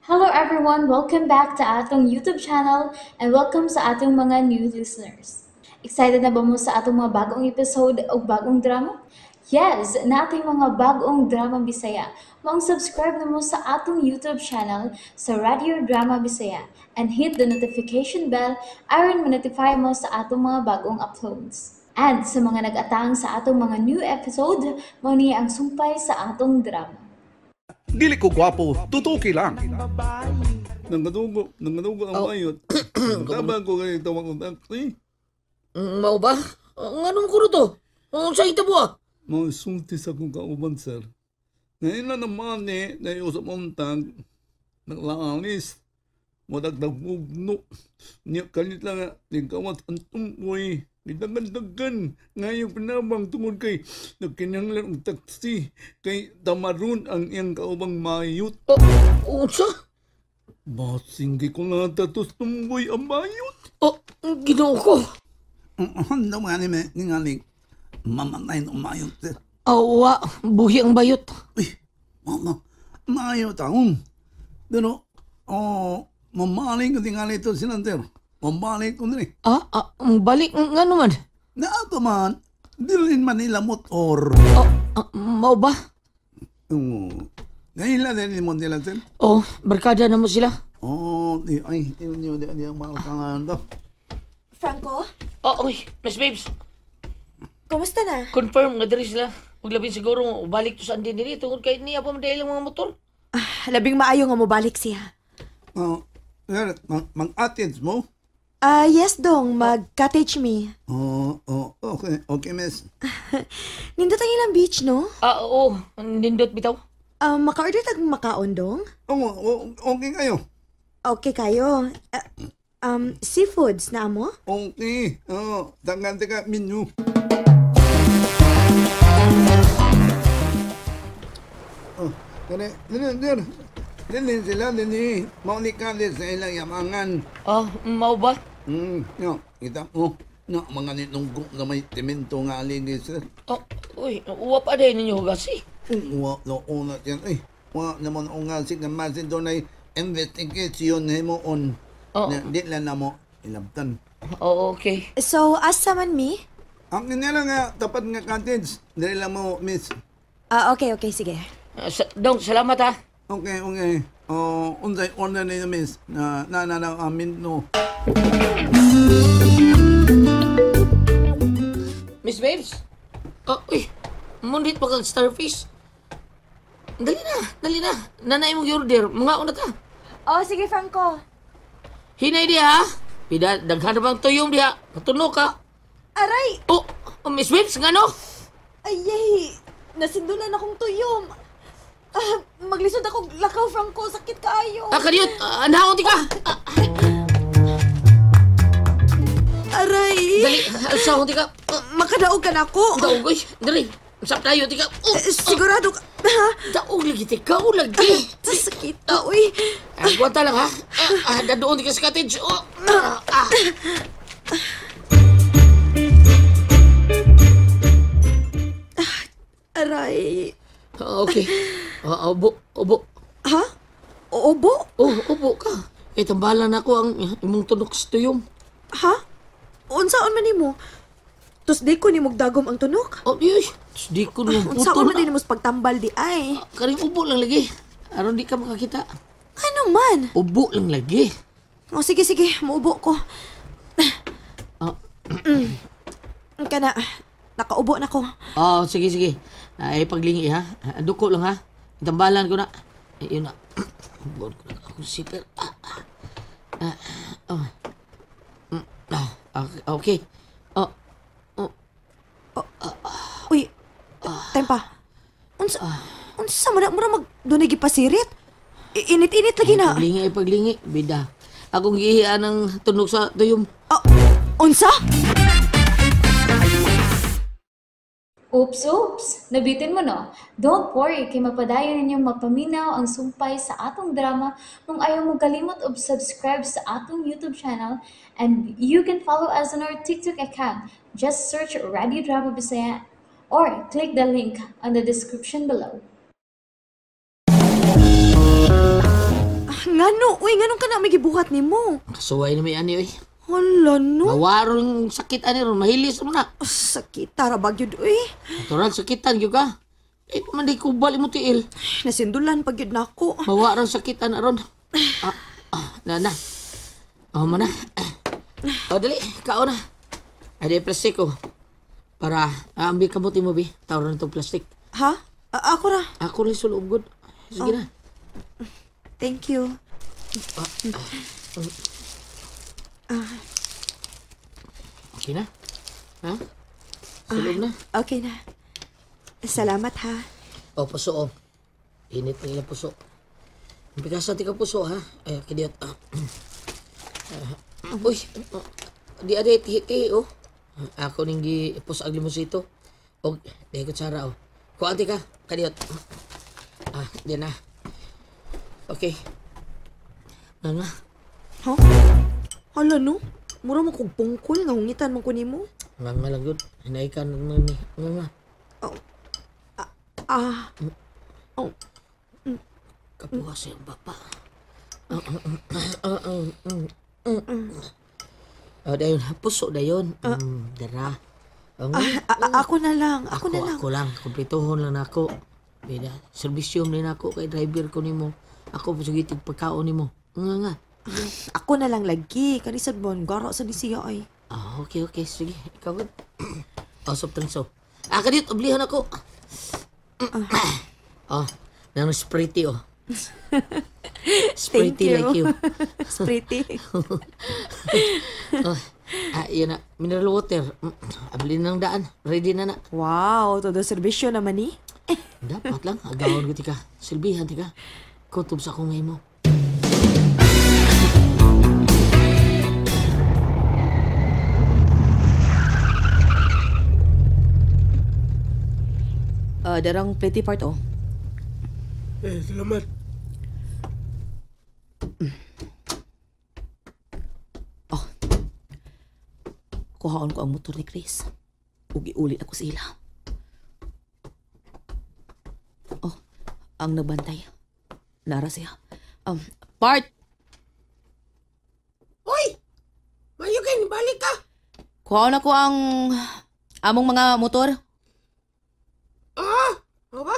Hello everyone! Welcome back to atong YouTube channel and welcome sa atong mga new listeners. Excited na ba mo sa atong mga bagong episode o bagong drama? Yes! Nating mga bagong drama Bisaya. Maong subscribe na mo sa atong YouTube channel sa Radio Drama Bisaya and hit the notification bell aron ma-notify mo sa atong mga bagong uploads. And sa mga nag-atang sa atong mga new episode, mao ni ang sumpay sa atong drama. Dili ko gwapo, tutuki lang. Nangadugo, nangadugo ang bayot. Tabang ko kay tawag og taxi. Mao ba? Nganong kuno to? Unsa itabo ah? Mao sulti sa akong kauban, sir. Ngayon na naman eh, na sa montag, naglaalis, madagdagugno. Niya kalit lang nga, nagkawat ang tumboy, gidagan-dagan, ngayong pinabang tungod kay nagkinahanglan og taxi, kay tamaron ang iyang kaubang mayot. Oh, unsa? Basing ko na tatos tumboy ang mayot. Oh, Ginoo ko. Ano nga ni me, ningali, mamatay ng mayot, sir. Awa, buhi ang bayot. Uy, mama, maayo taon. Pero, oh, mamaling ko tingali ito sila, sir. Mamaling ko nila. Ah, balik ngano man? Naato man, dilin man nila motor. Oh, mao ba? Oo. Ngayon din mo nila, sir. Oh, barkada na mo sila. Oh, di, ay, di, di, di, di, ang mga kangan to. Franco, Oh, oy, Miss Babes, kumusta na? Confirm nga diri sila. Ug labin siguro balik to sa andin diri tungod kay niya pa man dahil ang mga motor. Labing maayo nga mobalik siya. Oh, sir, mag-attend mo? Ah, yes dong, mag-cottage me. Oh, oh, okay, okay, miss. Nindot ang ilang beach, no? Ah, oo, nindot bitaw. Ah, maka-order tag makaon dong? Oh, oh, okay kayo. Okay kayo. Seafoods na mo? Okay. Oh, tangan ka menu. Oh, dali, dali, dali. Dali sila, dali. Mauni ka din sa ilang yamangan. Ah, mao ba? No, kita mo. No, mga ninunggo na may timento nga aligi, sir. Oh, uy, uwa pa din ninyo hugasi. Wa, no, una yan. Ay, wa naman o nga sig naman sin doon ay investigation mo on. Oh. Na, di lang na mo ilabtan. Oh, okay. So, asa man mi? Ang nila nga, tapat nga cottage. Dali lang mo, miss. Ah, okay, okay, sige. Dong, salamat ha. Okay, okay. Oh, unsay order ninyo, miss? Na na na na amin no. Miss Babes? Oh, uy, mundit pa kag starfish. Dali na, dali na. Nanay mong order, mga una ta. Oh, sige, Franco. Hinay diha. Pida, daghan na bang tuyong diha. Matuno ka. Aray! Oh, oh Miss Babes, ngano? Ayay! Nasindulan akong tuyom. Ah, maglisod akong lakaw, Franco. Sakit kaayo. Ah, kadiyot, anahon ti ka. Ah, Aray! dali, alsahon ti ka. Ah, Makadaog ka na ako. daog, uy, dali. Usap tayo ti ka. Oh, Eh, sigurado ka. Ha? daog lagi ti ka, oh, lagi. Sakit na, uy. Ah, guwata lang ha. Ah, dadoon ti ka sa cottage. Oh, ah, ah. Aray. Ah, okay. Ah, ubo, ubo. Ha? Obo? Oh, ubo ka. Eh, tambalan ako ang imong tunok sa tuyong. Ha? Unsaon man nimo? Tos di ko nimo dagom ang tunok. Oh, di, uy. Di ko nung puto Unsaon man na. din nimo sa pagtambal di ay? Karing ubo lang lagi. Aron di ka makakita. Ano man? Ubo lang lagi. O sige sige, muubo ko. Ah. Kana, nakaubo na ko. Oh, sige, sige. Ay, paglingi ha. Ah, duko lang ha. Tambalan ko na. Ay, yun na. Buon ko na akong zipper. Ah, ah, ah, oh. Ah, okay. Oh, Uy, time pa. Unsa, unsa man na mura mag dunay gipasirit? Init-init lagi na. Paglingi, ay paglingi. Bida. Akong gihian ng tunog sa tuyom. Ah, unsa? Oops, oops! Nabitin mo, no? Don't worry, kay mapadayon ninyong mapaminaw ang sumpay sa atong drama kung ayaw mo kalimot og subscribe sa atong YouTube channel, and you can follow us on our TikTok account. Just search Radio Drama Bisaya or click the link on the description below. Ngano, uy, nganong ka na may gibuhat nimo? Kasuway na may ani, oy. Hala no. Mawarong sakit ani ron, mahilis mo na. Oh, sakit tara bagyod uy. Natural sakitan gyud ka. Eh, man di kubal imo tiil. Nasindulan pag yun nako. Mawarong sakitan aron. Ah, ah, na na. Oh, man na. Oh, dali, kao na. Ay, di plastic ko. Para, ambi kamuti mo, bi. Tawran itong plastic. Ha? Ako ra. Ako rin sulog good. Sige na. Thank you. Okay na? Ha? Sulog na. Okay na. Salamat ha. O, puso, oh. Init na ilang puso. Ang pigasa, ti ka puso, ha? Ay, kidiyot. Ah. Ah. Uy, di ade, tihi-tihi, oh. Ako ning gi puso ag limosito. Og, di ko tsara, oh. Kuha, ante ka, kadiyot. Ah, di na. Okay. Nga nga. Ha? Hala no. Mura mo kog pungkol nga hungitan man ko nimo. Nga nga lang yun. Hinaikan naman ni. Nga nga. Ah, Kapuha sa iyong bapa. Oh, dayon. Puso dayon. Dara. Oh, ako na lang. Ako, na lang. Ako lang. Kumplituhon lang nako. Bida, serbisyo man nako kay driver ko nimo. Ako pusugitig pagkaon nimo. Nga nga. Ako na lang lagi. Kanisad mo, garo sa ni siya ay. Ah, okay, okay. Sige, ikaw gud. Oh, soft drinks oh. Ah, kadiyot, oblihan ako. Oh, nang Sprite oh. Thank Sprite like you. Sprite. Oh, yun na. Mineral water. Abli na ng daan. Ready na na. Wow, todo serbisyo naman ni. Dapat lang. Agawon ko tika. Silbihan tika. Kutob sa akong mo. Darang pretty part oh. Eh, salamat. Oh. Kuhaon ko ang motor ni Chris. Ug iulit ako sila. Oh, ang nagbantay. Nara siya. Part! Hoy! Mayo kay balik ka. Kuhaon ako ang among mga motor. Ah, ba?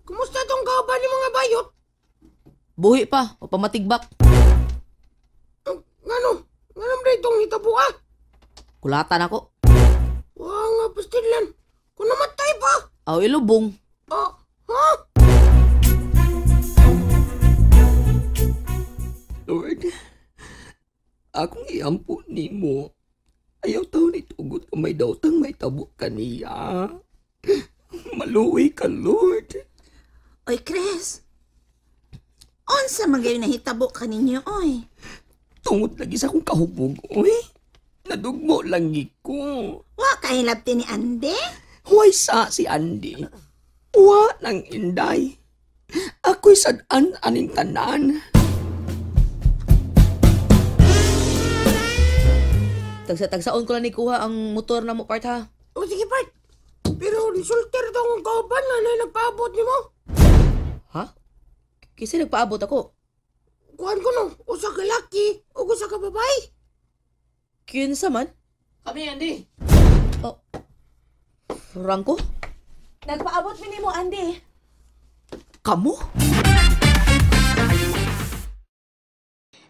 Kumusta tong kauban ni mga bayot? Buhi pa, o pamatigbak. Ngano? Ngano ba itong hitabo ah? Kulatan ako. Wa nga pastilan. Kung namatay pa. Aw ilubong. Ah, ha? Lord, akong iampo nimo. Ayaw taon itugot kung may daotang may tabo kaniya. Maluwi ka, Lord. Oy, Chris. Unsa man gayon nahitabo kaninyo, oy? Tungod lagi sa akong kahubog, oy. Nadugmo lang ko. Wa kay hilabti ni Andy? Huway sa si Andy. Wa nang inday. Ako'y sad-an aning tanan. Tagsa-tagsaon ko lang ni kuha ang motor na mo, part ha. O sige, part. Pero resulter tong kauban na na nagpaabot nimo. Ha? Kasi nagpaabot ako. Kuhan ko no, usa ka laki o usa ka babae. Kinsa man? Kami, Andy. Oh. Franco? Nagpaabot mi nimo, Andy. Kamu?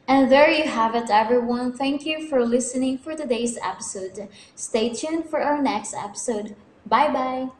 And there you have it, everyone. Thank you for listening for today's episode. Stay tuned for our next episode. Bye-bye!